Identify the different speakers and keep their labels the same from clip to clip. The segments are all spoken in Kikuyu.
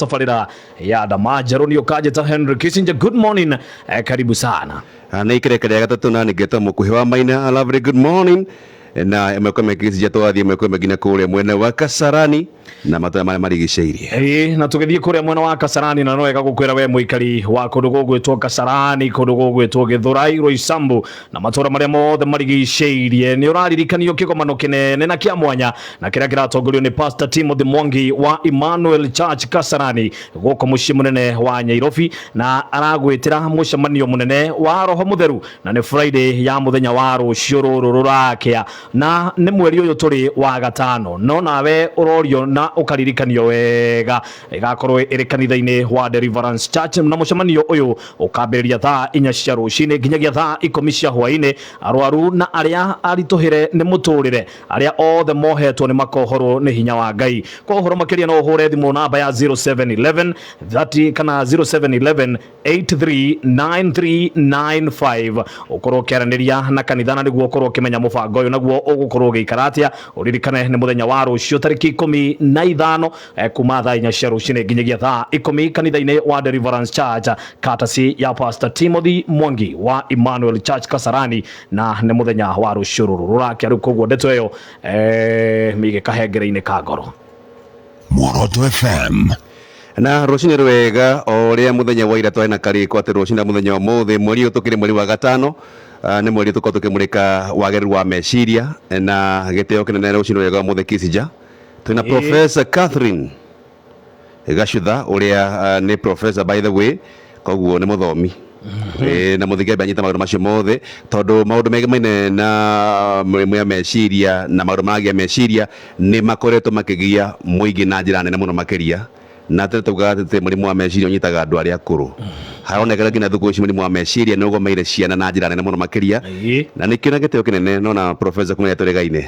Speaker 1: Tabarĩra ya ndama njerũ nĩ ũkanjĩta Henry Kissinger. Good morning, karibu sana.
Speaker 2: Nä ikereka rĩa gatatũ na nĩngeta mũkuhĩ wa Maina. A lovely good morning na ĩmwe kwa ĩmwe Kissinger, twathiĩ ĩmwe kwa ĩmwe nginya kũrĩa mwena wa Kasarani na matũra marĩa marigicĩirie.
Speaker 1: Ĩĩ, na tũgĩthiĩ kũrĩa mwena wa Kasarani, na no wega gũkwĩra we mũikari wa kũndũ gũgwĩtwo Kasarani, kũndũ gũgwĩtwo Gĩthũrai, Roysambu na matũra marĩa mothe marigicĩirie, nĩ ũraririkanio kĩgomano kĩnene na kĩa mwanya na kĩrĩa kĩratongorio nĩ Pastor Timothy Mwangi wa Emmanuel Church Kasarani gũkũ mũciĩ mũnene wa Nyairobi, na aragwĩtĩra mũcemanio mũnene wa Roho Mũtheru, na nĩ Friday ya mũthenya wa rũciũ rũrũ rũrakĩa, na nĩ mweri ũyũ tũrĩ wa gatano. No nawe ũrorio na ũkaririkanio wega, ĩgakorwo ĩrĩ kanitha-inĩ wa Deliverance Church, na mũcemanio ũyũ ũkambĩrĩria thaa 4 cia rũcinĩ nginyagia thaa 10 cia hwaĩ-inĩ. Arwaru na arĩa aritũhĩre nĩ mũtũrĩre, arĩa othe mohetwo, nĩ makohorwo nĩ hinya wa Ngai. Kwa ũhoro makĩria no ũhũre thimũ namba ya 0711 30 kana 0711 839395, ũkorwo ũkĩaranĩria na kanitha na nĩguo ũkorwo ũkĩmenya mũbango ũyũ naguo ũgũkorwo ũgĩikara atĩa. Ũririkane nĩ mũthenya wa rũciũ tarĩki 15, kuma thaa 4 cia rũcinĩ nginyagia thaa 10, kanitha-inĩ wa Deliverance Church, courtesy ya Pastor Timothy Mwangi wa Emmanuel Church Kasarani, na nĩ mũthenya wa rũciũ rũrũ rũrakĩa rĩu. Koguo ndeto ĩyo mĩige kahengere-inĩ ka ngoro.
Speaker 3: Muoroto FM.
Speaker 2: Na rũcinĩ rwega, o ũrĩa mũthenya wa ira twarĩ na karĩko atĩ rũcinĩ na mũthenya wa ũmũthĩ, mweri ũyũ tũkĩrĩ mweri wa gatano, nĩ mweri tũkorwo tũkĩmũrĩka wagĩrĩru wa meciria. Na gĩtĩo kĩnene rũcinĩ rwega ũmũthĩ, Kissinger, twĩna Professor Catherine Gacutha ũrĩa nĩ professor, by the way, koguo nĩ mũthomi. Na mũthige anyita maũndũ macio mothe tondũ maũndũ megemaine na mĩrimũ ya meciria na maũndũ maragia meciria nĩ makoretwo makĩgia mũingĩ na njĩra nene mũno makĩria. Na tene taugaga atĩ mũrimũ wa meciria ũnyitaga andũ arĩa akũrũ, haronekana nginya thukũ ici mũrimũ wa meciria nĩ ũgomeire ciana na njĩra nene mũno makĩria. Na nĩkĩo na gĩtĩo kĩnene nona professor kumenya tũrĩgaine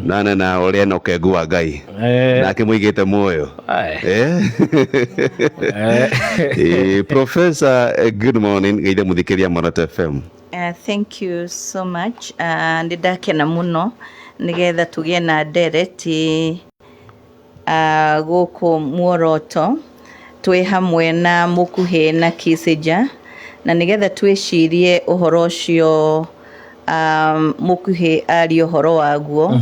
Speaker 2: na ũrĩa ena ũkengu wa Ngai nake mũigĩte muoyo. Professor, good morning, geithe mũthikĩria Muoroto FM.
Speaker 4: Thank you so much. Nĩ ndakena mũno nĩgetha tũgĩe na ndereti gũkũ Muoroto twĩ hamwe na Mũkuhĩ na Kissinger, na nĩgetha twĩcirie ũhoro ũcio Mũkuhĩ aria ũhoro waguo,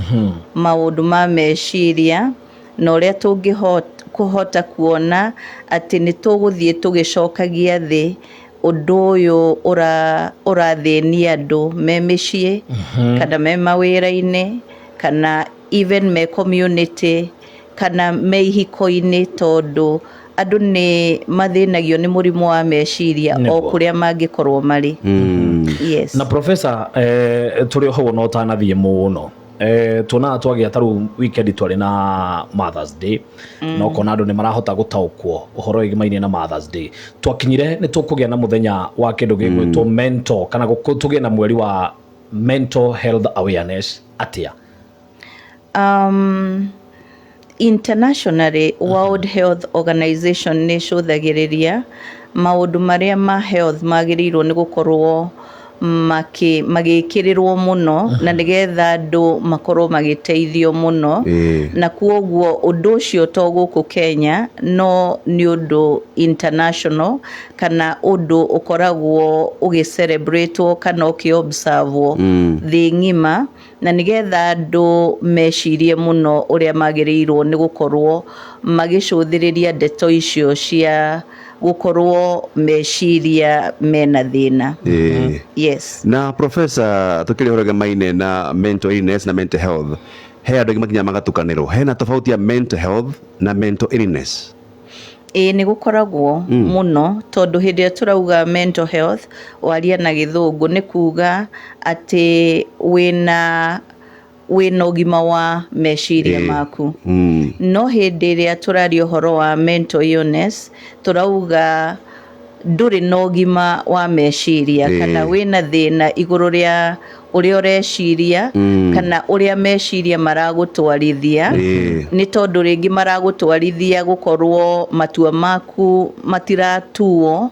Speaker 4: maũndũ ma meciria na ũrĩa tũngĩhota kuona atĩ nĩ tũgũthiĩ tũgĩcokagia thĩ ũndũ ũyũ ũrathĩnia andũ me mĩciĩ kana me mawĩra-inĩ kana even me community kana me ihiko-inĩ, tondũ andũ nĩ mathĩnagio nĩ mũrimũ wa meciria o kũrĩa mangĩkorwo marĩ. Yes.
Speaker 1: Na professor, tũrĩ o hau, no ũtanathiĩ mũno, tuonaga twagĩa ta rĩu weekend twarĩ na Mothers Day, na ũkona andũ nĩ marahota gũtaũkwo ũhoro wĩgĩmainie na Mothers Day. Twakinyire nĩ tũkũgĩa na mũthenya wa kĩndũ gĩgwĩtwo mental, kana tũgĩe na mweri wa mental health awareness atĩa?
Speaker 4: Internationally, World Health Organization nĩ ĩcũthagĩrĩria maũndũ marĩa ma health magĩrĩirwo nĩ gũkorwo magĩkĩrĩrwo mũno na nĩgetha andũ makorwo magĩteithio mũno. Na kuoguo ũndũ ũcio to gũkũ Kenya, no nĩ ũndũ international kana ũndũ ũkoragwo ũgĩ-celebrate kana ũkĩ-observe thĩ ng'ima, na nĩgetha andũ mecirie mũno ũrĩa magĩrĩirwo nĩ gũkorwo magĩcũthĩrĩria ndeto icio cia gũkorwo meciria mena thĩna. Yes.
Speaker 2: Na professor, tukĩrĩ ũhoro gemaine na mental illness na mental health, he andũ aingĩ makinya magatukanĩrwo. Hena tofauti ya mental health na mental illness?
Speaker 4: Ĩĩ, nĩ gũkoragwo mũno, tondũ hĩndĩ ĩrĩa tũrauga mental health, waria na Gĩthũngũ nĩ kuga atĩ wĩna ũgima wa meciria maku. No hĩndĩ ĩrĩa tũraria ũhoro wa mental illness, tũrauga ndũrĩ na ũgima wa meciria kana wĩna thĩna igũrũ rĩa ũrĩa ũreciria kana ũrĩa meciria maragũtwarithia, nĩ tondũ rĩngĩ maragũtwarithia gũkorwo matua maku matiratuo.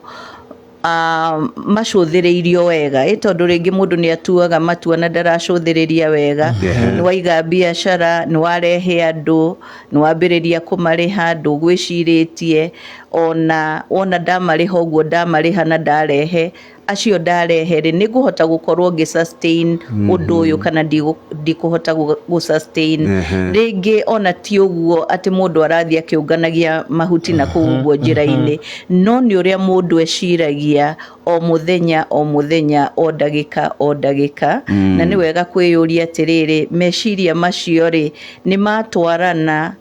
Speaker 4: Macũthĩrĩirio wega, ĩ tondũ rĩngĩ mũndũ nĩ atuaga matua na ndaracũthĩrĩria wega. Nĩ waiga biacara, nĩ warehe andũ, nĩ wambĩrĩria kũmarĩha, ndũgwĩcirĩtie ona wona ndamarĩha ũguo, ndamarĩha na ndarehe acio ndarehe rĩ, nĩ ngũhota gũkorwo ngĩ sustain ũndũ ũyũ kana ndikũhota gũ sustain. Rĩngĩ ona ti ũguo atĩ mũndũ arathiĩ akĩũnganagia mahuti na kũu ũguo njĩra-inĩ, no nĩ ũrĩa mũndũ eciragia o mũthenya o mũthenya, o ndagĩka o ndagĩka. Na nĩ wega kwĩyũria atĩrĩrĩ, meciria macio rĩ, nĩ matwarana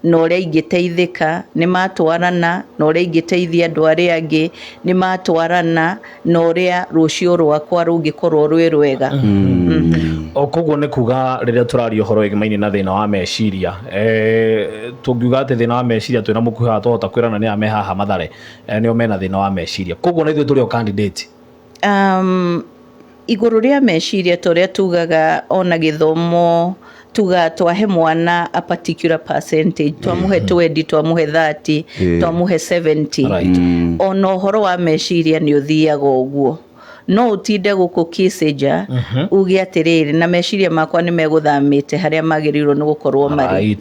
Speaker 4: na ũrĩa ingĩteithĩka, nĩ matwarana na ũrĩa ingĩteithia andũ arĩa angĩ, nĩ matwarana na ũrĩa rũciũ rwakwa rũngĩkorwo rwĩ rwega?
Speaker 1: O koguo nĩ kuga rĩrĩa tũraria ũhoro wĩgĩmaine na thĩna wa meciria, tũngiuga atĩ thĩna wa meciria twĩna mũkuhĩ haha, twahota kwĩrana nĩ aya me haha Mathare, nĩo mena thĩna wa meciria, koguo na ithuĩ tũrĩ o candidate?
Speaker 4: Igũrũ rĩa meciria, ta ũrĩa tugaga ona gĩthomo, tuga twahe mwana a particular percentage, twamũhe 20, twamũhe 30, twamũhe 70. Ona ũhoro wa meciria nĩ ũthiaga ũguo. No ũtinde gũkũ Kĩcĩnja uge atĩrĩrĩ, na meciria makwa nĩ megũthamĩte harĩa magĩrĩirwo nĩ gũkorwo marĩ.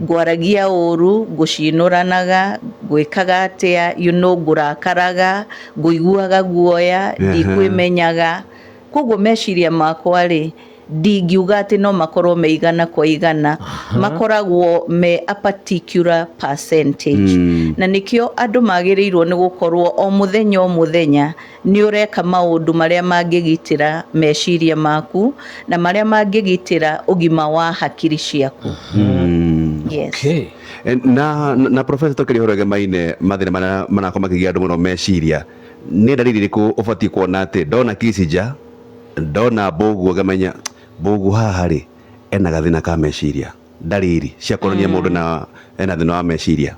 Speaker 4: Ngwaragia ũru, ngũcinũranaga, ngwĩkaga atĩa, ngũrakaraga, ngũiguaga guoya, ndikwĩmenyaga. Koguo meciria makwa rĩ, ndingiuga atĩ no makorwo me 100%, makoragwo me a particular percentage. Na nĩkĩo andũ magĩrĩirwo nĩ gũkorwo o mũthenya o mũthenya nĩ ũreka maũndũ marĩa mangĩgitĩra meciria maku na marĩa mangĩgitĩra ũgima wa hakiri ciaku. Yes.
Speaker 2: Na professor, tũkĩrĩ ũhoro ĩgemaine mathĩna marĩa marakorwo makĩgia andũ mũno meciria, nĩ ndariri irĩkũ ũbatiĩ kuona atĩ ndona Kicinja, ndona Mbũguo, ngamenya Mbũguo haha rĩ ena gathĩna ka meciria? Ndariri cia kuonania mũndũ na ena thĩna wa meciria.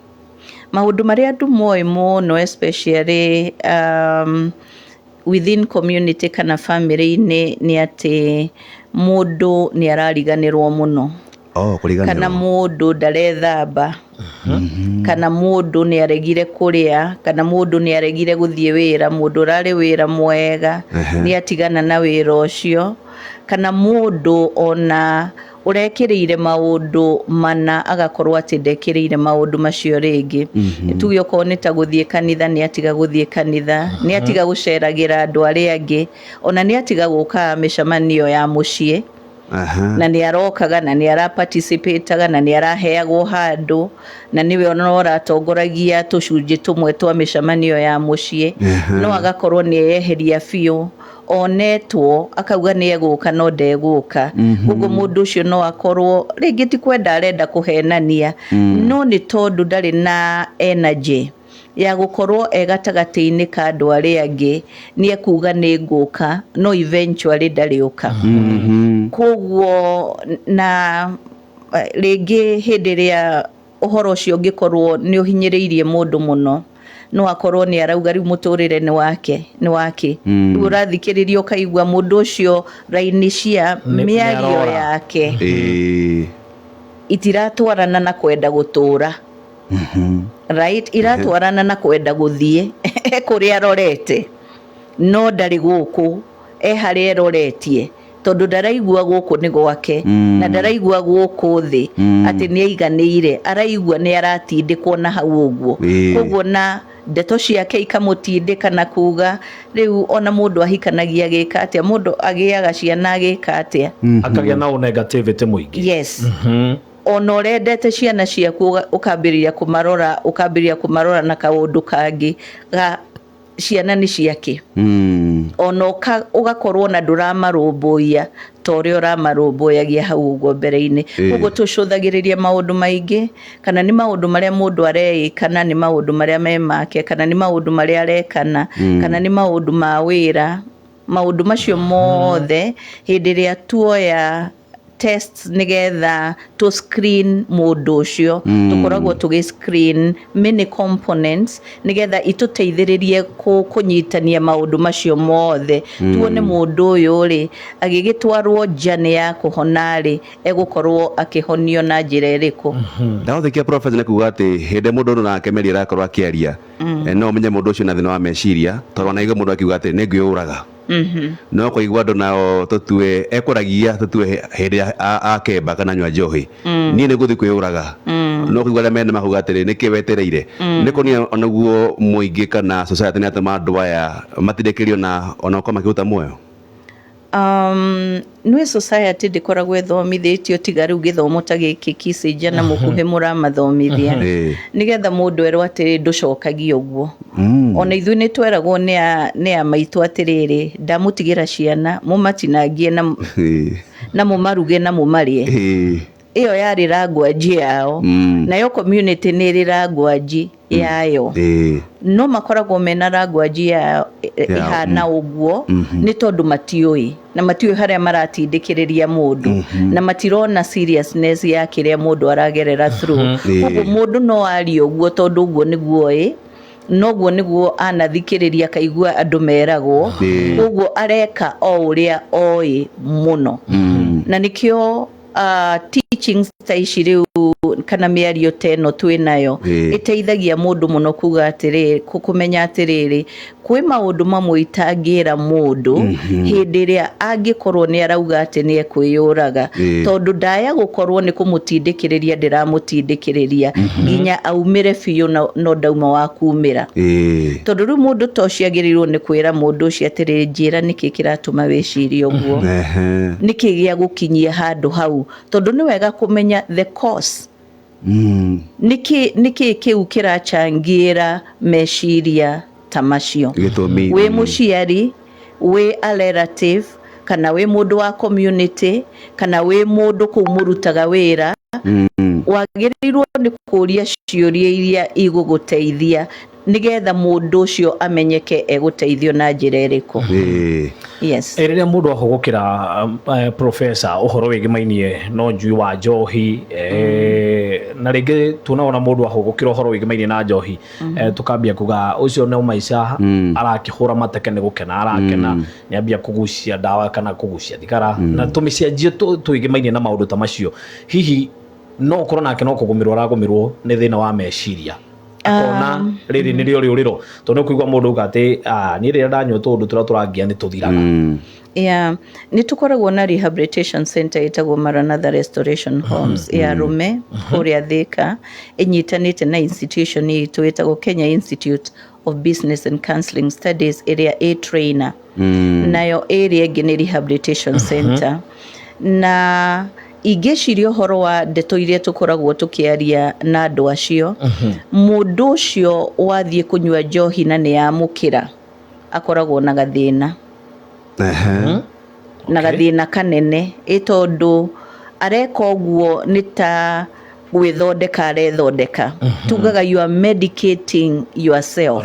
Speaker 4: Maũndũ marĩa andũ moĩ mũno, especially within community kana family-inĩ, nĩ atĩ mũndũ nĩ arariganĩrwo mũno.
Speaker 2: Oh, kũriganĩrwo.
Speaker 4: Kana mũndũ ndarethamba, kana mũndũ nĩ aregire kũrĩa, kana mũndũ nĩ aregire gũthiĩ wĩra, mũndũ ũrarĩ wĩra mwega nĩ atigana na wĩra ũcio, kana mũndũ ona ũrekĩrĩire maũndũ mana agakorwo atĩ ndekĩrĩire maũndũ macio rĩngĩ. Tuge okorwo nĩ ta gũthiĩ kanitha, nĩ atiga gũthiĩ kanitha, nĩ atiga gũceragĩra andũ arĩa angĩ, ona nĩ atiga gũkaga mĩcemanio ya mũciĩ. Na nĩ arokaga na nĩ araparticipataga na nĩ araheagwo handũ na nĩwe ona ũratongoragia tũcunjĩ tũmwe twa mĩcemanio ya mũciĩ, no agakorwo nĩ eyeheria biũ, onetwo akauga nĩ egũka no ndegũka. Koguo mũndũ ũcio no akorwo rĩngĩ ti kwenda arenda kũhenania, no nĩ tondũ ndarĩ na energy ya gũkorwo e gatagatĩ-inĩ ka andũ arĩa angĩ, nĩ ekuga nĩ ngũka no eventually ndarĩũka. Koguo na rĩngĩ hĩndĩ ĩrĩa ũhoro ũcio ũngĩkorwo nĩ ũhinyĩrĩirie mũndũ mũno, no akorwo nĩ arauga rĩu mũtũrĩre nĩ wake nĩ wake. Rĩu ũrathikĩrĩria ũkaigua mũndũ ũcio raini cia mĩario
Speaker 1: nĩarora.
Speaker 4: yake itiratwarana na kwenda gũtũra, right? Iratwarana na kwenda gũthiĩ kũrĩa arorete, no ndarĩ gũkũ, e harĩa eroretie, tondũ ndaraigua gũkũ nĩ gwake na ndaraigua gũkũ thĩ atĩ nĩ aiganĩire, araigua nĩ aratindĩkwo na hau ũguo. Koguo na ndeto ciake ikamũtindĩka na kuga rĩu ona mũndũ ahikanagia agĩka atĩa, mũndũ agĩaga ciana agĩka atĩa.
Speaker 1: Akagĩa na negativity mũingĩ.
Speaker 4: Yes. Ona ũrendete ciana ciaku, ũkambĩrĩria kũmarora, ũkambĩrĩria kũmarora na kaũndũ kangĩ ga ciana nĩ ciake. Ona ũgakorwo na ndũramarũmbũiya ta ũrĩa ũramarũmbũyagia hau ũguo mbere-inĩ. Koguo tũcũthagĩrĩria maũndũ maingĩ, kana nĩ maũndũ marĩa mũndũ areĩka, na nĩ maũndũ marĩa me make, kana nĩ maũndũ marĩa arekana, kana nĩ maũndũ ma wĩra, maũndũ macio mothe hĩndĩ ĩrĩa tuoya Tests nĩgetha tũ screen mũndũ ũcio, tũkoragwo tũgĩ screen many components nĩgetha itũteithĩrĩrie kũnyitania maũndũ macio mothe, tuone mũndũ ũyũ rĩ, agĩgĩtwarwo journey ya kũhona rĩ, egũkorwo akĩhonio na njĩra ĩrĩkũ.
Speaker 2: Ndathĩkia, professor, nĩ kuga atĩ hĩndĩ mũndũ ũyũ nake Mary arakorwo akĩaria, no ũmenye mũndũ ũcio na thĩna wa meciria, tondũ ona igua mũndũ akiuga atĩ nĩ ngwĩyũraga, no kũigua andũ nao tũtue ekũragia, tũtue hĩndĩ akemba kana nyua njohi, niĩ nĩ ngũthiĩ kwĩyũraga, no kũigua arĩa mena makuga atĩrĩ, nĩkĩ wetereire nĩ kuonia onaguo mũingĩ kana society nĩ atũma andũ aya matindĩkĩrio na onakorwo makĩruta muoyo.
Speaker 4: Nĩ society ndĩkoragwo ĩthomithĩtio, tiga rĩu gĩthomo ta gĩkĩ Kicinja na mũkuhĩ mũramathomithia, nĩgetha mũndũ erwo atĩrĩ, ndũcokagia ũguo. Ona ithuĩ nĩ tweragwo nĩ a maitũ atĩrĩrĩ, ndamũtigĩra ciana mũmatinangie na mũmaruge na mũmarĩe. Ĩyo yarĩ language yao. Nayo community nĩ ĩrĩ language yayo. No makoragwo mena language yao.
Speaker 2: Yao,
Speaker 4: ĩhana ũguo nĩ tondũ matiũĩ, na matiũĩ harĩa maratindĩkĩrĩria mũndũ, na matirona seriousness ya kĩrĩa mũndũ aragerera through. Koguo mũndũ no arie ũguo tondũ ũguo nĩguo ĩ noguo nĩguo anathikĩrĩria, akaigua andũ meragwo. Koguo areka o ũrĩa oĩ mũno, na nĩkĩo teachings ta ici rĩu kana mĩario ta ĩno twĩ nayo ĩteithagia mũndũ mũno kuga atĩrĩrĩ, kũmenya atĩrĩrĩ, kwĩ maũndũ mamwe itangĩra mũndũ hĩndĩ ĩrĩa angĩkorwo nĩ arauga atĩ nĩ ekwĩyũraga, tondũ ndaya gũkorwo nĩ kũmũtindĩkĩrĩria, ndĩramũtindĩkĩrĩria nginya aumĩre biũ, no ndauma wa kumĩra. Tondũ rĩu mũndũ ta ũcio agĩrĩirwo nĩ kwĩra mũndũ ũcio atĩrĩrĩ, njĩra nĩkĩ kĩratũma wĩcirie ũguo, nĩkĩ gĩa gũkinyia handũ hau, tondũ nĩ wega kũmenya the cause. Nĩkĩ kĩu kĩracangĩra meciria ta macio?
Speaker 2: Gĩtũmi.
Speaker 4: Wĩ mũciari, wĩ a relative, kana wĩ mũndũ wa community, kana wĩ mũndũ kũu mũrutaga wĩra, wagĩrĩirwo nĩ kũria ciũria iria igũgũteithia nĩgetha mũndũ ũcio amenyeke egũteithio na njĩra ĩrĩkũ. Yes.
Speaker 1: Rĩrĩa mũndũ ahũgũkĩra, professor, ũhoro wĩgĩmainie no njui wa njohi, na rĩngĩ tuonaga ona mũndũ ahũgũkĩra ũhoro wĩgĩmainie na njohi, tũkambia kuga ũcio no maica arakĩhũra mateke, nĩ gũkena arakena, nĩ ambia kũgucia ndawa kana kũgucia thigara na tũmĩcenjio twĩgĩmainie na maũndũ ta macio. Hihi no ũkorwo nake no kũgũmĩrwo aragũmĩrwo nĩ thĩna wa meciria, akona rĩrĩ nĩrĩo rĩũrĩro, tondũ nĩ ũkũigua mũndũ auga atĩ, "Ah, niĩ rĩrĩa ndanyua tũũndũ tũrĩa tũrangia nĩ tũthiraga"?
Speaker 4: Yeah, nĩ tũkoragwo na rehabilitation center ĩtagwo Maranatha Restoration Homes ya arũme kũrĩa Thĩka, ĩnyitanĩte na institution itũ ĩtagwo Kenya Institute of Business and Counseling Studies, ĩrĩa ĩ trainer, nayo ĩrĩa ĩngĩ nĩ rehabilitation center. Na ingĩciria ũhoro wa ndeto iria tũkoragwo tũkĩaria na andũ acio, mũndũ ũcio wathiĩ kũnyua njohi na nĩ yamũkĩra, akoragwo na gathĩna na gathĩna kanene, ĩ tondũ areka ũguo nĩ ta gwĩthondeka arethondeka. Tugaga you are medicating yourself,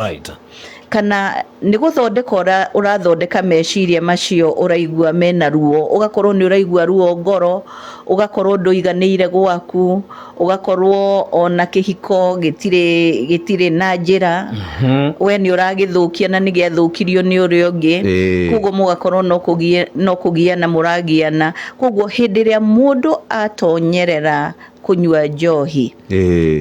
Speaker 4: kana nĩ gũthondeka ũrathondeka meciria macio ũraigua mena ruo, ũgakorwo nĩ ũraigua ruo ngoro, ũgakorwo ndũiganĩire gwaku, ũgakorwo ona kĩhiko gĩtirĩ na njĩra, we nĩ ũragĩthũkia na nĩ gĩathũkirio nĩ ũrĩa ũngĩ. Koguo mũgakorwo no kũgiana mũragiana. Koguo hĩndĩ ĩrĩa mũndũ atonyerera kũnyua njohi,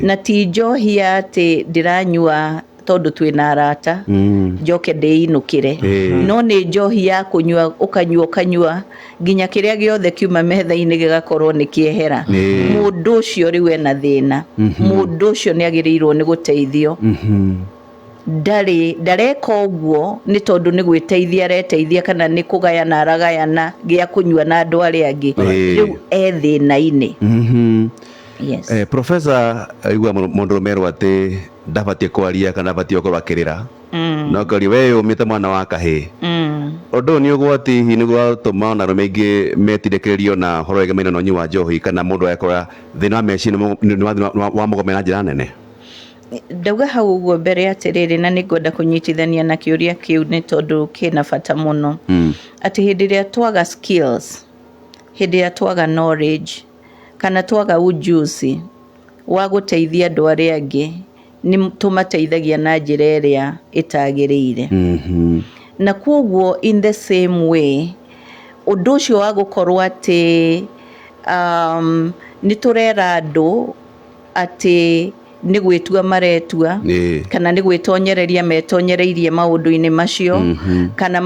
Speaker 4: na ti njohi ya atĩ ndĩranyua tondũ twĩna arata njoke ndĩinũkĩre, no nĩ njohi ya kũnyua, ũkanyua ũkanyua nginya kĩrĩa gĩothe kiuma metha-inĩ gĩgakorwo nĩ kĩehera, mũndũ ũcio rĩu ena thĩna. Mũndũ ũcio nĩ agĩrĩirwo nĩ gũteithio. Ndarĩ ndareka ũguo nĩ tondũ nĩ gwĩteithia areteithia kana nĩ kũgayana aragayana gĩa kũnyua na andũ arĩa angĩ. Rĩu e thĩna-inĩ. Yes.
Speaker 2: Professor, igua mũndũ merwo atĩ ndabatiĩ kwaria kana ndabatiĩ gũkorwo akĩrĩra, no karia we ũmĩte mwana wa kahĩĩ. Ũndũ ũyũ nĩ ũgwati hihi nĩ gwatũma ona arũme aingĩ metindĩkĩrĩrio na ũhoro wĩgemaine na ũnyui wa njohi, kana mũndũ agakora thĩna wa meciria nĩ wamũgomera na njĩra nene?
Speaker 4: Ndauga hau ũguo mbere atĩrĩrĩ, na nĩ ngwenda kũnyitithania na kĩũria kĩu nĩ tondũ kĩna bata mũno, atĩ hĩndĩ ĩrĩa twaga skills Hĩndĩ ĩrĩa twaga knowledge kana twaga ujuzi wa gũteithia andũ arĩa angĩ, nĩ tũmateithagia na njĩra ĩrĩa ĩtagĩrĩire. Na kwoguo in the same way, ũndũ ũcio wa gũkorwo atĩ nĩ tũrera andũ atĩ nĩ gwĩtua maretua, kana nĩ gwĩtonyereria metonyereirie maũndũ-inĩ macio, kana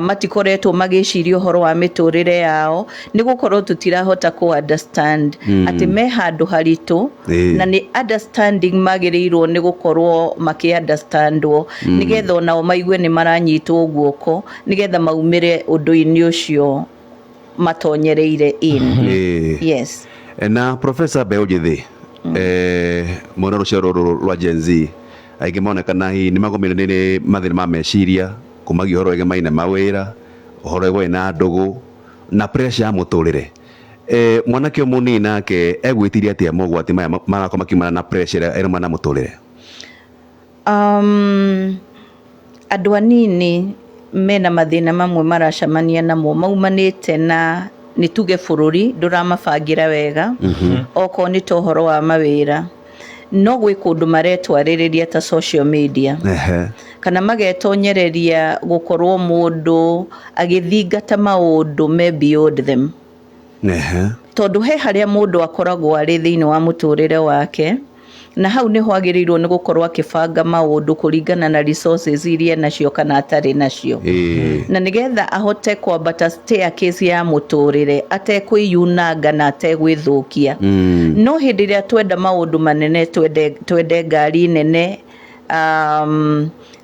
Speaker 4: matikoretwo magĩciria ũhoro wa mĩtũrĩre yao, nĩ gũkorwo tũtirahota kũ understand atĩ me handũ haritũ, na nĩ understanding magĩrĩirwo nĩ gũkorwo makĩ understandwo, nĩgetha onao maigue nĩ maranyitwo guoko, nĩgetha maumĩre ũndũ-inĩ ũcio matonyereire in. Yes.
Speaker 2: Na professor, mbeũ njĩthĩ, mwena rũciaro rũrũ rwa Gen Z, aingĩ maonekana hihi nĩ magũmĩirwo nĩ mathĩna ma meciria kumagia ũhoro wĩgemaine mawĩra, ũhoro wĩgemaine na ndũgũ na pressure ya mũtũrĩre. Mwanake ũyũ mũnini nake egwĩtiria atĩa mogwati maya marakorwo makiumana na pressure ĩrĩa ĩraumana na mũtũrĩre?
Speaker 4: Andũ anini mena mathĩna mamwe maracemania namo maumanĩte na, nĩ tuge, bũrũri ndũramabangĩra wega, okorwo nĩ ta ũhoro wa mawĩra, no gwĩ kũndũ maretwarĩrĩria ta social media, kana magetonyereria gũkorwo mũndũ agĩthingata maũndũ me beyond them, tondũ he harĩa mũndũ akoragwo arĩ thĩinĩ wa mũtũrĩre wake, na hau nĩho agĩrĩirwo nĩ gũkorwo akĩbanga maũndũ kũringana na resources iria nacio kana atarĩ nacio, na nĩgetha ahote kwambata staircase ya mũtũrĩre atekwĩyunanga na ategwĩthũkia. No hĩndĩ ĩrĩa twenda maũndũ manene, twende ngari nene,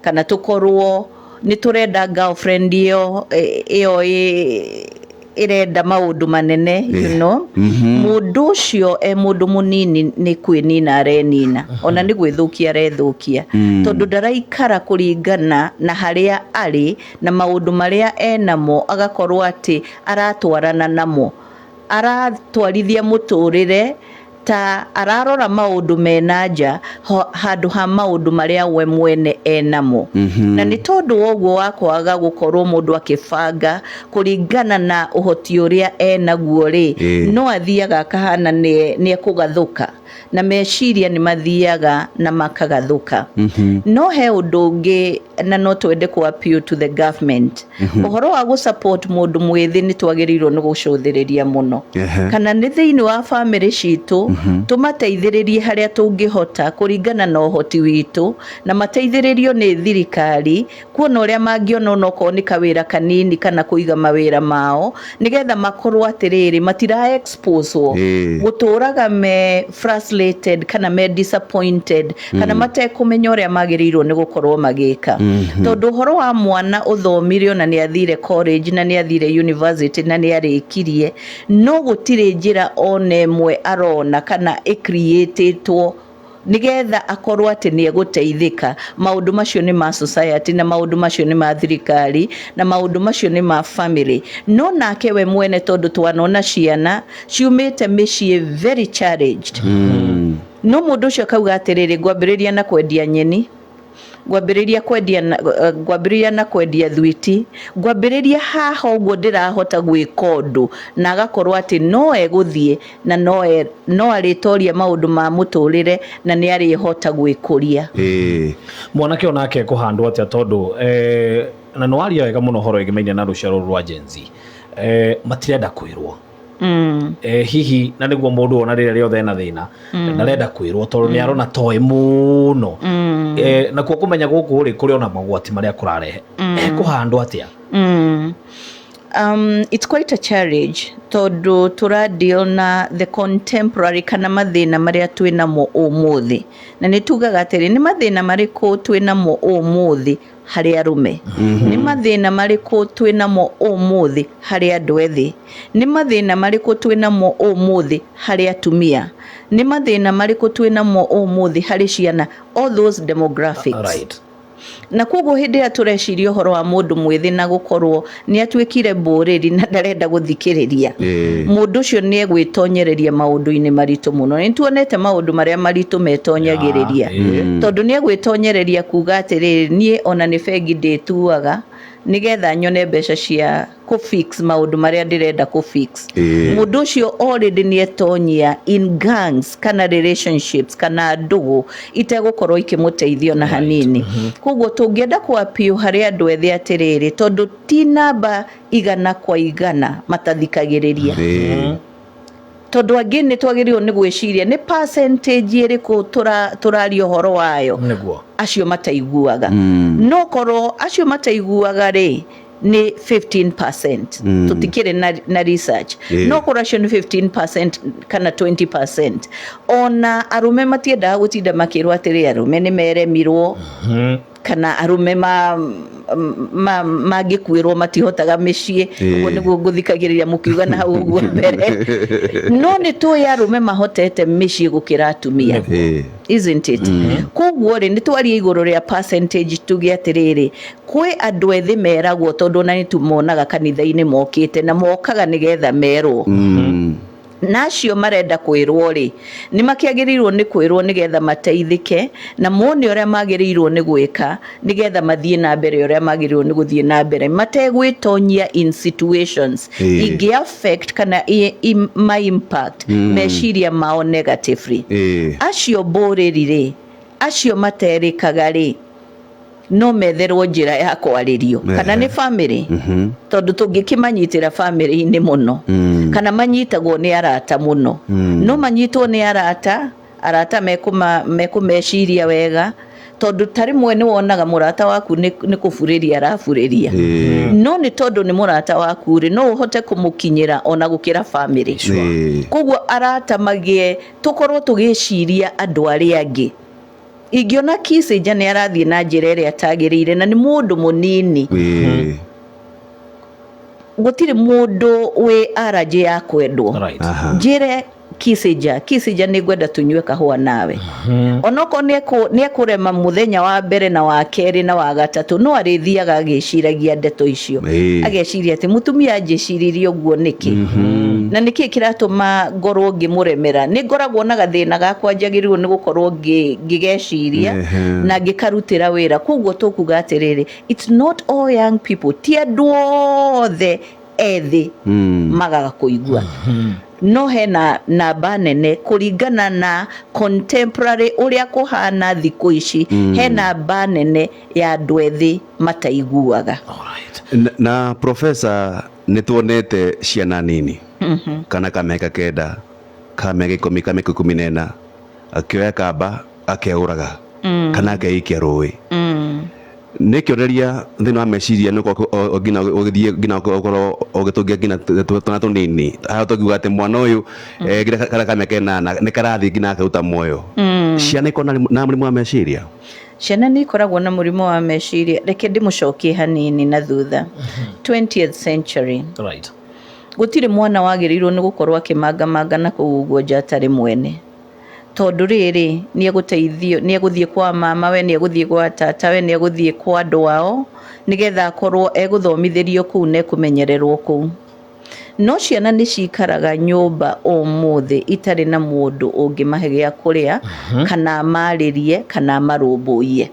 Speaker 4: kana tũkorwo nĩ tũrenda girlfriend ĩyo ĩrenda maũndũ manene, mũndũ ũcio e mũndũ mũnini nĩ kwĩnina arenina, ona nĩ gwĩthũkia arethũkia, tondũ ndaraikara kũringana na harĩa arĩ na maũndũ marĩa enamo, agakorwo atĩ aratwarana namo, aratwarithia mũtũrĩre ta ararora maũndũ mena nja handũ ha maũndũ marĩa we mwene enamo. Na nĩ tondũ wa ũguo wa kwaga gũkorwo mũndũ akĩbanga kũringana na ũhoti ũrĩa enaguo rĩ, no athiaga akahana nĩ ekũgathũka, na meciria nĩ mathiaga na makagathũka. No he ũndũ ũngĩ na no twende kũ appeal to the government, ũhoro wa gũ support mũndũ mwĩthĩ, nĩ twagĩrĩirwo nĩ gũcũthĩrĩria mũno, kana nĩ thĩinĩ wa bamĩrĩ citũ, tũmateithĩrĩrie harĩa tũngĩhota kũringana na ũhoti witũ, na mateithĩrĩrio nĩ thirikari kuona ũrĩa mangĩona, onokorwo nĩ kawĩra kanini kana kũiga mawĩra mao, nĩgetha makorwo atĩrĩrĩ, matira exposewo gũtũraga me frustrated kana me disappointed kana matekũmenya ũrĩa magĩrĩirwo nĩ gũkorwo magĩka. Tondũ ũhoro wa mwana ũthomire, ona nĩ athire college na nĩ athire university na nĩ arĩkirie, no gũtirĩ njĩra ona ĩmwe arona kana ĩcreatĩtwo nĩgetha akorwo atĩ nĩ egũteithĩka. Maũndũ macio nĩ ma society, na maũndũ macio nĩ ma thirikari, na maũndũ macio nĩ ma family. No nake we mwene, tondũ twanona ciana ciumĩte mĩciĩ very challenged, no mũndũ ũcio akauga atĩrĩrĩ, ngwambĩrĩria na kwendia nyeni, ngwambĩrĩria na kwendia thwiti, ngwambĩrĩria haha ũguo ndĩrahota gwĩka ũndũ, na agakorwo atĩ no egũthiĩ na no arĩtoria maũndũ ma mũtũrĩre na nĩ arĩhota gwĩkũria.
Speaker 1: Mwanake onake ekũhandwo atĩa? Tondũ na nĩ waria wega mũno ũhoro wĩgemaine na rũciaro rũrũ rwa Gen Z, matirenda kwĩrwo. Hihi na nĩguo mũndũ ona rĩrĩa rĩothe ena thĩna ndarenda kwĩrwo, tondũ nĩ arona toĩ mũno. Nakuo kũmenya gũkũ rĩ, kũrĩ ona mogwati marĩa kũrarehe, ekũhandwo atĩa?
Speaker 4: It's quite a challenge, tondũ tũra deal na the contemporary kana mathĩna marĩa twĩ namo ũmũthĩ, na nĩ tugaga atĩrĩ, nĩ mathĩna marĩkũ twĩ namo ũmũthĩ harĩ arũme? Nĩ mathĩna marĩkũ twĩ namo ũmũthĩ harĩ andũ ethĩ? Nĩ mathĩna marĩkũ twĩ namo ũmũthĩ harĩ atumia? Nĩ mathĩna marĩkũ twĩ namo ũmũthĩ harĩ ciana? All those demographics. Na koguo hĩndĩ ĩrĩa tũreciria ũhoro wa mũndũ mwĩthĩ na gũkorwo nĩ atuĩkire mbũrĩri na ndarenda gũthikĩrĩria, mũndũ ũcio nĩ egwĩtonyereria maũndũ-inĩ maritũ mũno. Nĩ tuonete maũndũ marĩa maritũ metonyagĩrĩria, tondũ nĩ egwĩtonyereria kuga atĩrĩrĩ, niĩ ona nĩ bengi ndĩtuaga. Nĩgetha nyone mbeca cia kũ-fix maũndũ marĩa ndĩrenda kũ-fix. Mũndũ ũcio already nĩ etonyia in gangs kana relationships kana ndũgũ itegũkorwo ikĩmũteithia ona hanini. Koguo tũngĩenda kũ appeal harĩ andũ ethĩ atĩrĩrĩ, tondũ ti namba 100% matathikagĩrĩria, tondũ angĩ nĩ twagĩrĩirwo nĩ gwĩciria nĩ percentage ĩrĩkũ tũraria ũhoro wayo. Acio mataiguaga, no korwo acio mataiguaga rĩ, nĩ 15%, tũtikĩrĩ na research, no korwo acio nĩ 15% kana 20%. Ona arũme matiendaga gũtinda makĩrwo atĩrĩ arũme nĩ meremirwo, kana arũme ma mangĩkuĩrwo matihotaga mĩciĩ. Ũguo nĩguo ngũthikagĩrĩria mũkiuga na hau ũguo mbere, no nĩ tũĩ arũme mahotete mĩciĩ gũkĩra atumia, isn't it? Koguo rĩ, nĩ twaria igũrũ rĩa percentage, tuge atĩrĩrĩ, kwĩ andũ ethĩ meragwo, tondũ ona nĩ tumonaga kanitha-inĩ mokĩte na mokaga nĩgetha merwo, na acio marenda kwĩrwo rĩ, nĩ makĩagĩrĩirwo nĩ kwĩrwo nĩgetha mateithĩke na mone ũrĩa magĩrĩirwo nĩ gwĩka nĩgetha mathiĩ na mbere ũrĩa magĩrĩirwo nĩ gũthiĩ na mbere mategwĩtonyia in situations ingĩ affect kana ma impact meciria mao negatively. Acio mbũrĩri rĩ, acio materĩkaga rĩ, no metherwo njĩra ya kwarĩrio kana nĩ family, tondũ tũngĩkĩmanyitĩra family-inĩ mũno, kana manyitagwo nĩ arata mũno, no manyitwo nĩ arata, arata mekũmeciria wega, tondũ ta rĩmwe nĩ wonaga mũrata waku nĩ kũburĩria arabũrĩria, no nĩ tondũ nĩ mũrata waku rĩ, no ũhote kũmũkinyĩra ona gũkĩra family. Koguo arata magĩe, tũkorwo tũgĩciria andũ arĩa angĩ. Ingĩona Kissinger nĩ arathiĩ na njĩra ĩrĩa atagĩrĩire na nĩ mũndũ mũnini, gũtirĩ mũndũ wĩ allergy ya kwendwo. Njĩre Kissinger, "Kissinger, nĩ ngwenda tũnyue kahũa nawe," onokorwo nĩ ekũrema mũthenya wa mbere na wa kerĩ na wa gatatũ, no arĩthiaga agĩciragia ndeto icio, ageciria atĩ mũtumia anjĩciririe ũguo nĩkĩ, na nĩkĩ kĩratũma ngorwo ngĩmũremera. Nĩ ngoragwo na gathĩna gakwa njagĩrĩirwo nĩ gũkorwo ngĩgeciria na ngĩkarutĩra wĩra. Koguo tũkuga atĩrĩrĩ, it's not all young people, ti andũ othe ethĩ magaga kũigua, no hena namba nene kũringana na contemporary ũrĩa kũhana thikũ ici, he namba nene ya andũ ethĩ mataiguaga.
Speaker 2: Na professor, nĩ tuonete ciana nini kana ka mĩaka 9, ka mĩaka 10, ka mĩaka 14, akĩoya kamba akeũraga kana akeikia rũĩ. Nĩ kĩonereria thĩinĩ wa meciria nĩ ũkorwo nginya ũgĩthiĩ nginya ũkorwo ũgĩtũngia nginya twana tũnini harĩa tũngiuga atĩ mwana ũyũ nginya karĩa ka mĩaka 8 nĩ karathiĩ nginya akaruta muoyo. Ciana ikoragwo na mũrimũ wa meciria?
Speaker 4: Ciana nĩ ikoragwo na mũrimũ wa meciria. Reke ndĩmũcokie hanini na thutha, 20th century, gũtirĩ mwana wagĩrĩirwo nĩ gũkorwo akĩmangamanga na kũu ũguo nja atarĩ mwene, tondũ rĩrĩ, nĩ egũteithio, nĩ egũthiĩ kwa mama we, nĩ egũthiĩ gwa tata we, nĩ egũthiĩ kwa andũ ao nĩgetha akorwo egũthomithĩrio kũu na ekũmenyererwo kũu. No ciana nĩ cikaraga nyũmba ũmũthĩ itarĩ na mũndũ ũngĩmahe gĩa kũrĩa kana amarĩrie kana amarũmbũiye,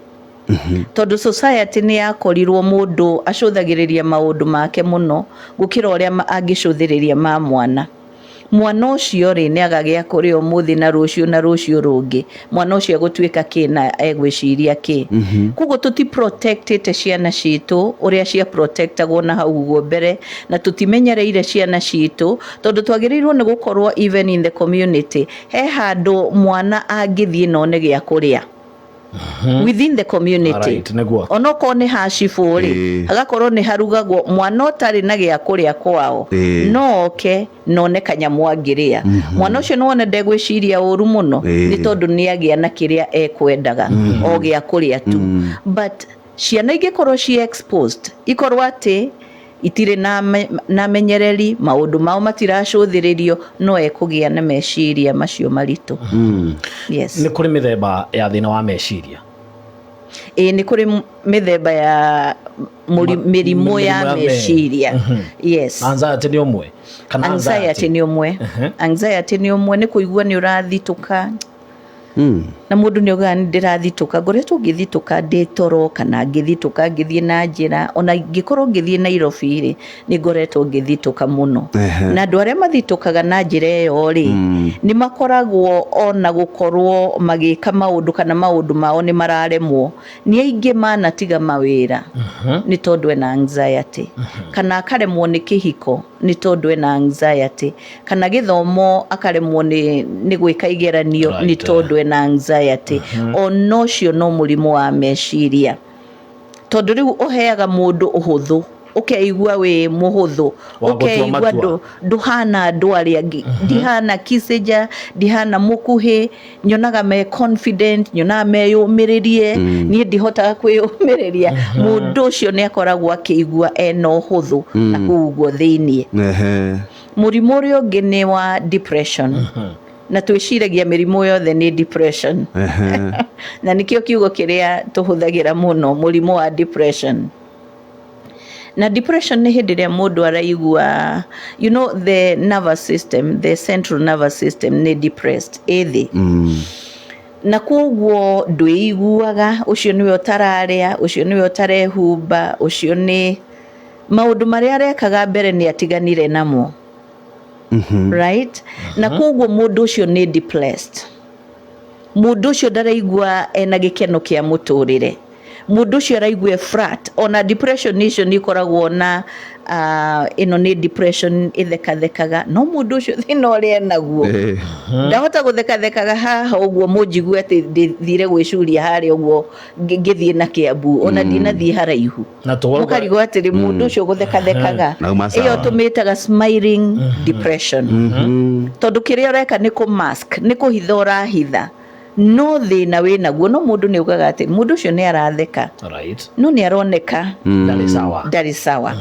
Speaker 4: tondũ society nĩ yakorirwo mũndũ acũthagĩrĩria maũndũ make mũno gũkĩra ũrĩa angĩcũthĩrĩria ma mwana. Mwana ũcio rĩ, nĩ aga gĩa kũrĩa ũmũthĩ na rũciũ na rũciũ rũngĩ, mwana ũcio egũtuĩka kĩ na egwĩciria kĩ? Koguo tũti protectĩte ciana citũ ũrĩa cia protectagwo na hau ũguo mbere, na tũtimenyereire ciana citũ, tondũ twagĩrĩirwo nĩ gũkorwo even in the community he handũ mwana angĩthiĩ na one gĩa kũrĩa within the community.
Speaker 1: Alright, nĩguo.
Speaker 4: Onokorwo nĩ hacibũ rĩ, hagakorwo nĩ harugagwo, mwana ũtarĩ na gĩa kũrĩa kwao no oke none kanyamũ angĩrĩa. Mwana ũcio nĩwone ndegwĩciria ũru mũno, nĩ tondũ nĩ agĩa na kĩrĩa ekwendaga, o gĩa kũrĩa tu. But ciana ingĩkorwo ci exposed, ikorwo atĩ itirĩ na menyereri, maũndũ mao matiracũthĩrĩrio, no ekũgĩa na meciria macio maritũ, yes.
Speaker 1: Nĩ kũrĩ mĩthemba ya thĩna wa meciria?
Speaker 4: Ĩĩ, nĩ kũrĩ mĩthemba ya mĩrimũ ya
Speaker 1: mĩrimũ ya
Speaker 4: meciria, yes.
Speaker 1: Anxiety nĩ ũmwe kana?
Speaker 4: Anxiety nĩ ũmwe. Anxiety nĩ ũmwe, nĩ kũigua nĩ ũrathitũka. Na mũndũ nĩ augaga nĩ ndĩrathitũka, ngoretwo ngĩthitũka ndĩ toro kana ngĩthitũka ngĩthiĩ na njĩra, ona ngĩkorwo ngĩthiĩ Nairobi rĩ, nĩ ngoretwo ngĩthitũka mũno. Na andũ arĩa mathitũkaga na njĩra ĩyo rĩ, nĩ makoragwo ona gũkorwo magĩka maũndũ kana maũndũ mao nĩ mararemwo. Nĩ aingĩ manatiga mawĩra nĩ tondũ ena anxiety, kana akaremwo nĩ kĩhiko nĩ tondũ ena anxiety, kana gĩthomo akaremwo nĩ gwĩka igeranio nĩ tondũ ena anxiety. Ona ũcio no mũrimũ wa meciria, tondũ rĩu ũheaga mũndũ ũhũthũ, ũkeigua wĩ mũhũthũ,
Speaker 1: Wa gũtua
Speaker 4: ũkeigua
Speaker 1: matua.
Speaker 4: Ndũhana andũ arĩa angĩ, ndihana Kissinger, ndihana mũkuhĩ, nyonaga me confident, nyonaga meyũmĩrĩrie, niĩ ndihotaga kwĩyũmĩrĩria. Mũndũ ũcio nĩ akoragwo akĩigua ena ũhũthũ na kũu ũguo thĩiniĩ. Mũrimũ ũrĩa ũngĩ nĩ wa depression, na twĩciragia mĩrimũ yothe nĩ depression, na nĩkĩo kiugo kĩrĩa tũhũthagĩra mũno, mũrimũ wa depression. Na depression nĩ hĩndĩ ĩrĩa mũndũ araigua, the nervous system, the central nervous system nĩ depressed ĩ thĩ, na koguo ndwĩiguaga. Ũcio nĩwe ũtararĩa, ũcio nĩwe ũtarehumba, ũcio nĩ maũndũ marĩa arekaga mbere nĩ atiganire namo, right? Na koguo mũndũ ũcio nĩ depressed, mũndũ ũcio ndaraigua ena gĩkeno kĩa mũtũrĩre, mũndũ ũcio araigua e flat. Ona depression icio nĩ ikoragwo na ĩno nĩ depression ĩthekathekaga, no mũndũ ũcio thĩna ũrĩa enaguo ndahota gũthekathekaga haha ũguo mũnjigue atĩ ndĩthire gwĩcuria harĩa ũguo ngĩthiĩ na Kĩambu, ona ndinathiĩ haraihu.
Speaker 1: Na tũgauga
Speaker 4: mũkarigwo atĩrĩ, mũndũ ũcio gũthekathekaga.
Speaker 2: Nauma
Speaker 4: ĩyo
Speaker 2: sawa.
Speaker 4: Tũmĩtaga smiling depression, tondũ kĩrĩa ũreka nĩ kũ mask, nĩ kũhitha ũrahitha, no thĩna wĩ naguo. No mũndũ nĩ augaga atĩ mũndũ ũcio nĩ aratheka, no nĩ aroneka
Speaker 1: ndarĩ sawa.
Speaker 4: Ndarĩ sawa.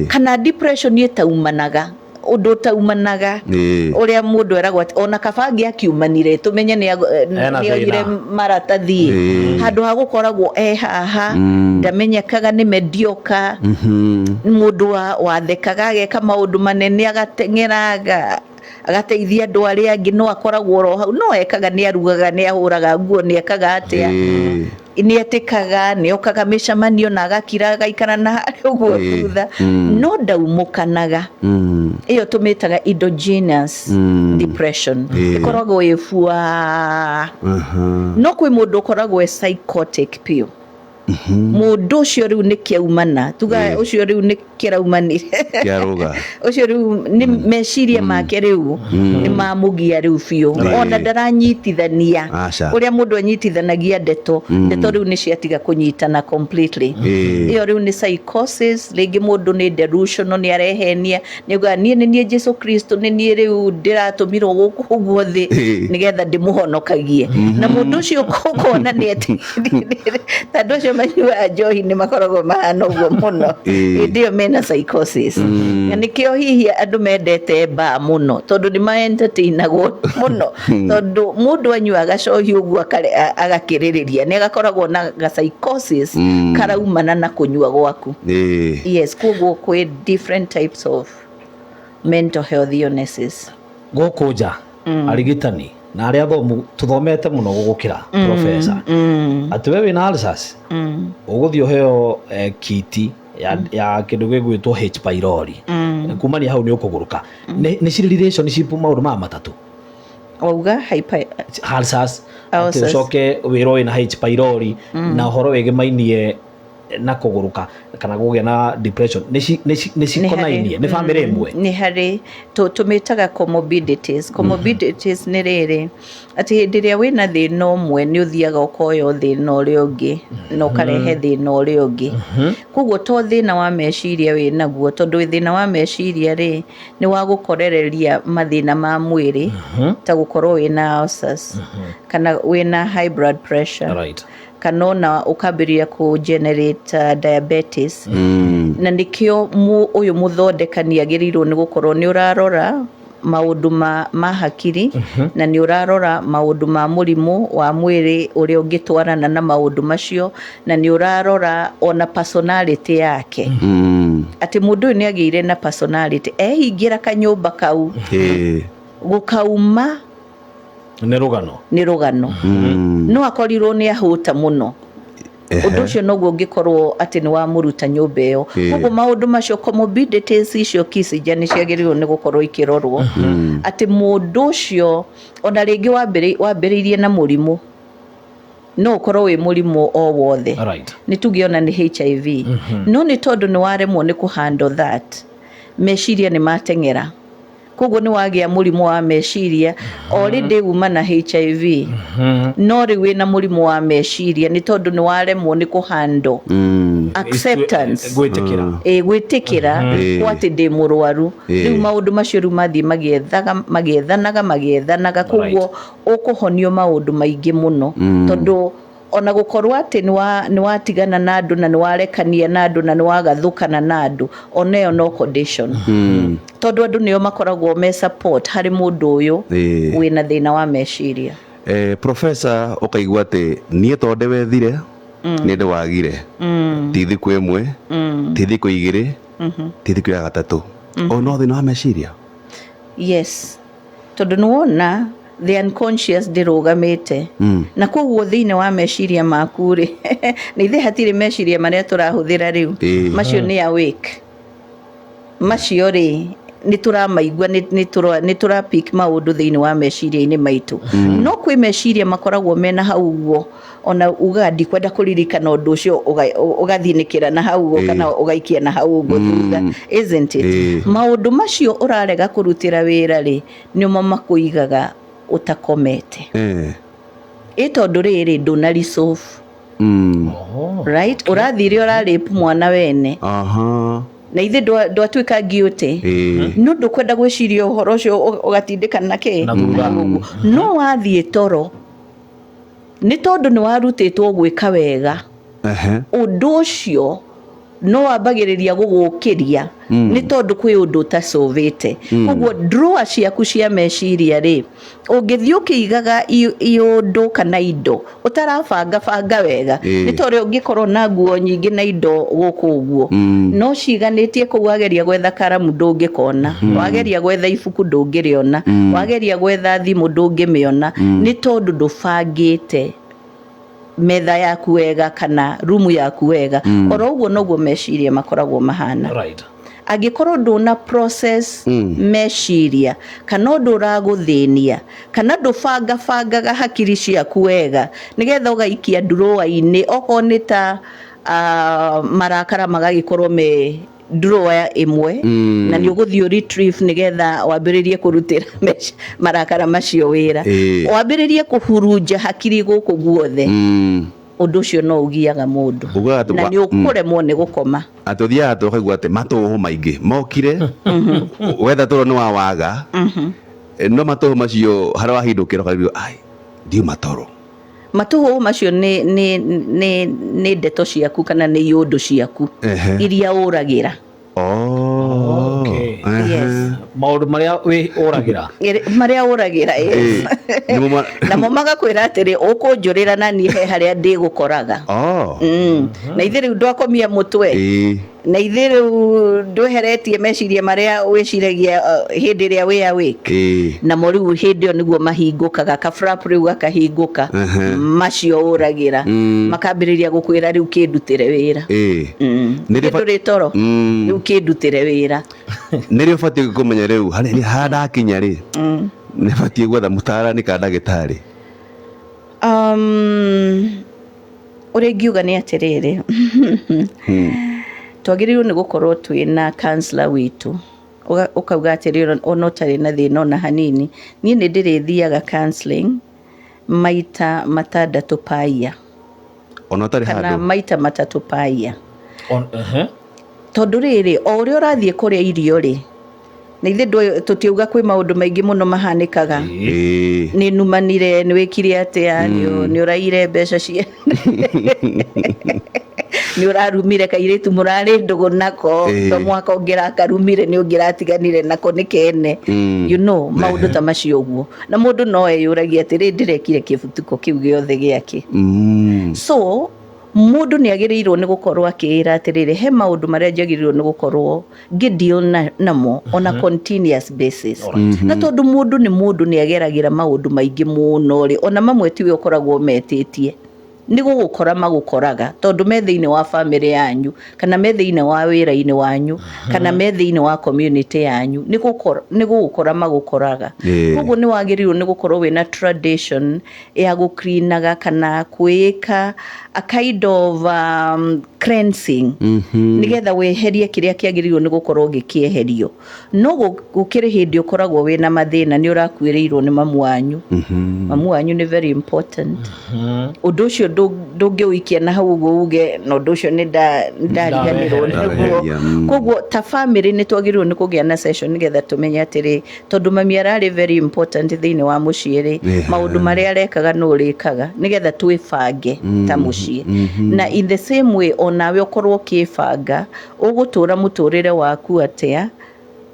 Speaker 4: Kana depression ĩtaumanaga, ũndũ ũtaumanaga, ũrĩa mũndũ eragwo atĩ ona kaba angĩakiumanire tũmenye nĩ
Speaker 1: Ena
Speaker 4: nĩ oire
Speaker 1: thĩna.
Speaker 4: maratathi, handũ ha gũkoragwo e haha ndamenyekaga nĩ medioka, mũndũ wathekaga, ageka maũndũ manene, agateng'era, agateithia andũ arĩa angĩ, no akoragwo oro hau, no ekaga, nĩ arugaga, nĩ ahũraga nguo, nĩ ekaga atĩa, nĩ etĩkaga, nĩ okaga mĩcemanio na agakira, agaikara na harĩa ũguo thutha, no ndaumũkanaga. Ĩyo tũmĩtaga endogenous depression, ĩkoragwo ĩ bua. No kwĩ mũndũ ũkoragwo e psychotic piũ. Mũndũ ũcio rĩu nĩ kĩaumana, tuga ũcio rĩu nĩ kĩraumanire.
Speaker 2: Kĩarũga.
Speaker 4: Ũcio rĩu nĩ meciria make rĩu nĩ mamũgia rĩu biũ, ona ndaranyitithania
Speaker 2: Aca.
Speaker 4: ũrĩa mũndũ anyitithanagia ndeto. Ndeto rĩu nĩ ciatiga kũnyitana completely. Ĩyo rĩu nĩ psychosis. Rĩngĩ mũndũ nĩ delusional, nĩ arehenia, nĩ augaga niĩ nĩ niĩ Jesu Kristo, nĩ niĩ rĩu ndĩratũmirwo gũkũ ũguo thĩ nĩgetha ndĩmũhonokagie. Na mũndũ ũcio ũkona nĩ ta andũ acio manyuaga njohi nĩ makoragwo mahana ũguo mũno hĩndĩ ĩyo mena psychosis. Na nĩkĩo hihi andũ mendete mbaa mũno, tondũ nĩ ma-entertainagwo mũno, tondũ mũndũ anyuaga cohi ũguo agakĩrĩrĩria, nĩ agakoragwo na ga psychosis karaumana na kũnyua gwaku. Yes, koguo kwĩ different types of mental health illnesses.
Speaker 1: Gũkũ nja arigitani na arĩa athomu tũthomete mũno gũgũkĩra professor, atĩ we wĩna ulcers, ũgũthiĩ ũheo kiti ya kĩndũ gĩgwĩtwo H pylori, kumania hau nĩ ũkũgũrũka. Nĩ cirĩ relationship maũndũ maya matatũ?
Speaker 4: Wauga hyper
Speaker 1: Ulcers, atĩ
Speaker 4: Ulcers.
Speaker 1: ũcoke wĩrwo wĩna H pylori na ũhoro wĩgĩmainie na kũgũrũka kana kũgĩa na depression, nĩ cikonainie, nĩ bamĩrĩ ĩmwe?
Speaker 4: Nĩ harĩ tũmĩtaga comorbidities. Comorbidities nĩ rĩrĩ, atĩ hĩndĩ ĩrĩa wĩna thĩna ũmwe, nĩ ũthiaga ũkoya thĩna ũrĩa ũngĩ na ũkarehe thĩna ũrĩa ũngĩ. Koguo to thĩna wa meciria wĩ naguo, tondũ thĩna wa meciria rĩ, nĩ wa gũkorereria mathĩna ma mwĩrĩ, ta gũkorwo wĩna ulcers kana wĩna high blood pressure, kana ona ũkambĩrĩria kũ generate diabetes. Na nĩkĩo ũyũ mũthondekani agĩrĩirwo nĩ gũkorwo nĩ ũrarora maũndũ ma hakiri, na nĩ ũrarora maũndũ ma mũrimũ wa mwĩrĩ ũrĩa ũngĩtwarana na maũndũ macio, na nĩ ũrarora ona personality yake, atĩ mũndũ ũyũ nĩ agĩire na personality ehingĩra kanyũmba kau, gũkauma.
Speaker 1: Nĩ rũgano.
Speaker 4: Nĩ rũgano. No akorirwo nĩ ahũta mũno, ũndũ ũcio noguo ũngĩkorwo atĩ nĩ wamũruta nyũmba ĩyo. Koguo maũndũ macio, comorbidities icio, kicinja nĩ ciagĩrĩirwo nĩ gũkorwo ikĩrorwo, atĩ mũndũ ũcio ona rĩngĩ wambĩrĩirie na mũrimũ, no ũkorwo wĩ mũrimũ o wothe. Nĩ tuge ona nĩ HIV, no nĩ tondũ nĩ waremwo nĩ kũhandle that, meciria nĩ mateng'era, koguo nĩ wagĩa mũrimũ wa meciria. Already uma na HIV, no rĩu wĩna mũrimũ wa meciria nĩ tondũ nĩ waremwo nĩ kũhandle acceptance.
Speaker 1: Gwĩtĩkĩra.
Speaker 4: Ĩ, gwĩtĩkĩra kwa atĩ ndĩ mũrwaru. Rĩu maũndũ macio rĩu mathiĩ magĩethaga, magĩethanaga, magĩethanaga, koguo ũkũhonio maũndũ maingĩ mũno, tondũ ona gũkorwo atĩ nĩ watigana na andũ na nĩ warekania na andũ na nĩ wagathũkana na andũ, ona ĩyo no condition, tondũ andũ nĩo makoragwo me support harĩ mũndũ ũyũ wĩna thĩna wa meciria.
Speaker 2: Professor, ũkaigua atĩ niĩ to ndĩwethire, nĩ ndĩwagire, ti thikũ ĩmwe, ti thikũ 2, ti thikũ ya gatatũ, o no thĩna wa meciria.
Speaker 4: Yes, tondũ nĩ wona the unconscious ndĩrũgamĩte, na koguo thĩinĩ wa meciria maku rĩ, na ithe hatirĩ meciria marĩa tũrahũthĩra rĩu, macio nĩ awake, macio rĩ nĩ tũramaigua, nĩ tũra pick maũndũ thĩinĩ wa meciria-inĩ maitũ, no kwĩ meciria makoragwo mena hau ũguo, ona ugaga ndikwenda kũririkana ũndũ ũcio, ũgathinĩkĩra na hau ũguo kana ũgaikia na hau ũguo thutha, isn't it? Maũndũ macio ũrarega kũrutĩra wĩra rĩ, nĩmo makũigaga ũtakomete. Ĩ tondũ rĩrĩ ndũna resolve. Right, ũrathire ũrarĩpu mwana wene, na ithe ndwatuĩka guilty, no ndũkwenda gwĩciria ũhoro ũcio, ũgatindĩka na kĩ
Speaker 1: Na thutha.
Speaker 4: Hau ũguo. No wathiĩ toro nĩ tondũ nĩ warutĩtwo gwĩka wega, ũndũ ũcio no wambagĩrĩria gũgũkĩria, nĩ tondũ kwĩ ũndũ ũtacũvĩte. Koguo drawer ciaku cia meciria rĩ, ũngĩthiĩ ũkĩigaga iũndũ kana indo ũtarabanga banga wega, nĩ ta ũrĩa ũngĩkorwo na nguo nyingĩ na indo gũkũ ũguo, no ciganĩtie kũu, wageria gwetha karamu ndũngĩkona, wageria gwetha ibuku ndũngĩrĩona, wageria gwetha thimũ ndũngĩmĩona, nĩ tondũ ndũbangĩte metha yaku wega kana rumu yaku wega. Oro ũguo noguo meciria makoragwo mahana. Angĩkorwo ndũna process meciria kana ũndũ ũragũthĩnia kana ndũbangabangaga hakiri ciaku wega nĩgetha ũgaikia drawer-inĩ, okorwo nĩ ta marakara magagĩkorwo me drawer ĩmwe, na nĩ ũgũthiĩ retrieve nĩgetha wambĩrĩrie kũrutĩra marakara macio wĩra, wambĩrĩrie kũhurunja hakiri gũkũ guothe, ũndũ ũcio no ũgiaga mũndũ
Speaker 2: Ugaga atĩ
Speaker 4: na nĩ ũkũremwo nĩ gũkoma.
Speaker 2: Atĩ ũthiaga atĩ ũkaigua atĩ matũhũ maingĩ mokire, wetha toro nĩ wawaga, no matũhũ macio harĩa wahindũkĩra ũkaigua ai ndiuma toro.
Speaker 4: Matũhũ macio nĩ ndeto ciaku kana nĩ iũndũ ciaku iria ũragĩra. Yes.
Speaker 1: Maũndũ marĩa wĩ ũragĩra.
Speaker 4: Marĩa ũragĩra, yes.
Speaker 2: Nĩmo
Speaker 4: Namo magakwĩra atĩrĩ, ũkũnjũrĩra na niĩ he harĩa ndĩgũkoraga. Na ithe rĩu ndwakomia mũtwe, na ithe rĩu ndweheretie meciria marĩa wĩciragia hĩndĩ ĩrĩa wĩ awake, namo rĩu hĩndĩ ĩyo nĩguo mahingũkaga, kafrap rĩu gakahingũka, macio ũragĩra makambĩrĩria gũkwĩra rĩu kĩndutĩre wĩra.
Speaker 2: Nĩ rĩ
Speaker 4: ndũrĩ toro, rĩu kĩndutĩre wĩra.
Speaker 2: Nĩrĩ ũbatiĩ kũmenya rĩu harĩa harĩa ndakinya rĩ, nĩ batiĩ gwetha mũtaarani kana ndagĩtarĩ?
Speaker 4: Ũrĩa ingiuga nĩ atĩrĩrĩ, twagĩrĩirwo nĩ gũkorwo twĩna counselor witũ. Ũkauga atĩrĩrĩ, ona ũtarĩ na thĩna ona hanini, niĩ nĩ ndĩrĩthiaga counseling maita 6 per year.
Speaker 2: Ona ũtarĩ
Speaker 4: kana
Speaker 2: handũ.
Speaker 4: Maita 3 per year.
Speaker 1: On.
Speaker 4: Tondũ rĩrĩ, o ũrĩa ũrathiĩ kũrĩa irio rĩ, na ithe tũtiuga kwĩ maũndũ maingĩ mũno mahanĩkaga. Nĩ numanire, nĩ wĩkire atĩa, nĩ ũraire mbeca cia, nĩ ũrarumire kairĩtu mũrarĩ ndũgũ nako, to mwaka ũngĩrakarumire nĩ ũngĩratiganire nako nĩ kene. Maũndũ ta macio ũguo, na mũndũ no eyũragia atĩrĩ, ndĩrekire kĩbutuko kĩu gĩothe gĩake? So Mũndũ nĩ agĩrĩirwo nĩ gũkorwo akĩĩra atĩrĩrĩ, he maũndũ marĩa njagĩrĩirwo nĩ gũkorwo ngĩ deal namo on a continuous basis. Na tondũ mũndũ nĩ mũndũ, nĩ ageragĩra maũndũ maingĩ mũno rĩ, ona mamwe tiwe ũkoragwo metĩtie, nĩ gũgũkora magũkoraga, tondũ me thĩinĩ wa famĩlĩ yanyu, kana me thĩinĩ wa wĩra-inĩ wanyu, kana me thĩinĩ wa community yanyu, nĩ gũgũkora magũkoraga. Koguo nĩ wagĩrĩirwo nĩ gũkorwo wĩna tradition ya gũcleanaga kana kwĩĩka a kind of cleansing, nĩgetha weherie kĩrĩa kĩagĩrĩirwo nĩ gũkorwo gĩkĩeherio. No gũkĩrĩ hĩndĩ ũkoragwo wĩna mathĩna, nĩ ũrakuĩrĩirwo nĩ mamu wanyu. Mamu wanyu nĩ very important. Ũndũ ũcio ndũngĩũikia na hau ũguo uge na ũndũ ũcio nĩ ndariganĩrwo nĩguo.
Speaker 2: Ndaweheria.
Speaker 4: Koguo ta family nĩ twagĩrĩirwo nĩ kũgĩa na session, nĩgetha tũmenye atĩrĩ, tondũ mami ararĩ very important thĩinĩ wa mũciĩ rĩ, maũndũ marĩa arekaga no ũrĩkaga, nĩgetha twĩbange ta mũciĩ. Na in the same way, onawe ũkorwo ũkĩbanga ũgũtũra mũtũrĩre waku atĩa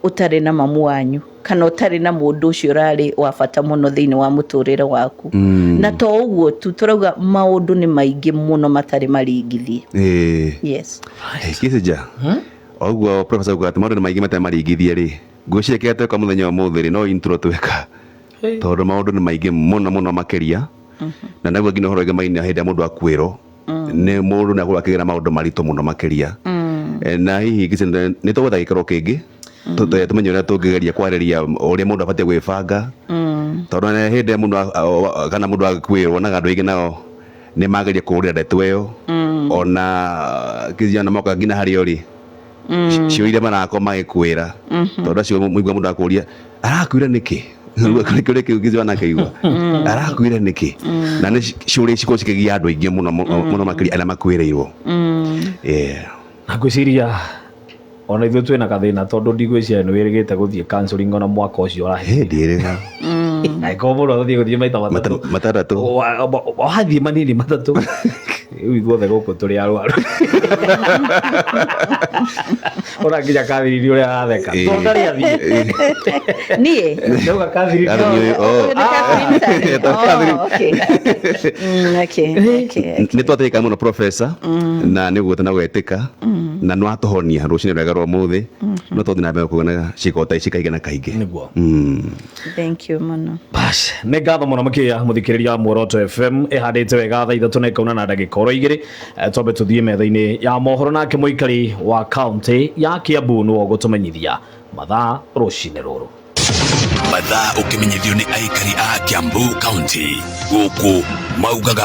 Speaker 4: ũtarĩ na mamu wanyu, kana ũtarĩ na mũndũ ũcio ũrarĩ wa bata mũno thĩinĩ wa mũtũrĩre waku. Na to ũguo tu, tũrauga maũndũ nĩ maingĩ mũno matarĩ maringithie. Yes.
Speaker 2: Kĩcija oguo professor uga atĩ maũndũ nĩ maingĩ matarĩ maringithie rĩ, ngwĩciria kĩrĩa tweka mũthenya wa ũmũthĩ rĩ, no intro tweka, tondũ maũndũ nĩ maingĩ mũno mũno makĩria. Na naguo nginya ũhoro wĩgemaine hĩndĩ ĩrĩa mũndũ akuĩrwo nĩ mũndũ, nĩ akorwo akĩgera maũndũ maritũ mũno makĩria. Na hihi Kĩcija, nĩ tũgwetha gĩikaro kĩngĩ tũmenye ũrĩa tũngĩgeria kwarĩria ũrĩa mũndũ abatiĩ gwĩbanga, tondũ na hĩndĩ ĩrĩa mũndũ kana mũndũ akuĩrwo, onaga andũ aingĩ nao nĩ mageria kũũrĩra ndeto ĩyo. Ona Kĩcija, ona moka nginya harĩa ũrĩ, ciũire marakorwo magĩkwĩra, tondũ acio mũigua mũndũ akũria arakuire nĩkĩ, kĩũria kĩu Kĩcija wanakĩigua, arakuire nĩkĩ? Na nĩ ciũria cikorwo cikĩgia andũ aingĩ mũno mũno makĩria arĩa makuĩrĩirwo. Yeah.
Speaker 1: Na ngwĩciria ona ithuĩ twĩna gathĩna, tondũ ndigwĩciria nĩ wĩrĩgĩte gũthiĩ counseling ona mwaka ũcio ũrahĩtũkire.
Speaker 2: Ndiĩrĩga.
Speaker 1: Angĩkorwo mũndũ agathiĩ gũthiĩ maita matatũ.
Speaker 2: Matandatũ.
Speaker 1: Wathiĩ manini matatũ, rĩu ithuothe gũkũ tũrĩ arwaru, ona nginya kathiriri ũrĩa aratheka tondũ ndarĩ athiĩ.
Speaker 4: Niĩ?
Speaker 1: Ndauga kathiriri.
Speaker 2: Kathiriri, oh.
Speaker 4: Ũyũ nĩ Catherine Sani.
Speaker 2: Catherine.
Speaker 4: Oh, okay. Okay.
Speaker 2: Nä twatĩka mũno, professor, na nä gwĩta na gwetĩka na nĩ watũhonia rũcinĩ rwega rwa ũmũthĩ. No tũthiĩ na mbere kuona ciĩko ta ici kaingĩ na kaingĩ.
Speaker 1: Nĩguo.
Speaker 4: Thank you mũno.
Speaker 1: Bas, nĩ ngatho mũno makĩria mũthikĩrĩria wa Muoroto FM. Ĩhandĩte wega thaa 3 na ĩkauna na ndagĩka oro 2. Twambe tũthiĩ metha-inĩ ya mohoro, nake mũikari wa kaunti ya Kiambu nĩwe ũgũtũmenyithia mathaa rũcinĩ rũrũ.
Speaker 3: Mathaa ũkĩmenyithio nĩ aikari a Kiambu County, gũkũ maugaga.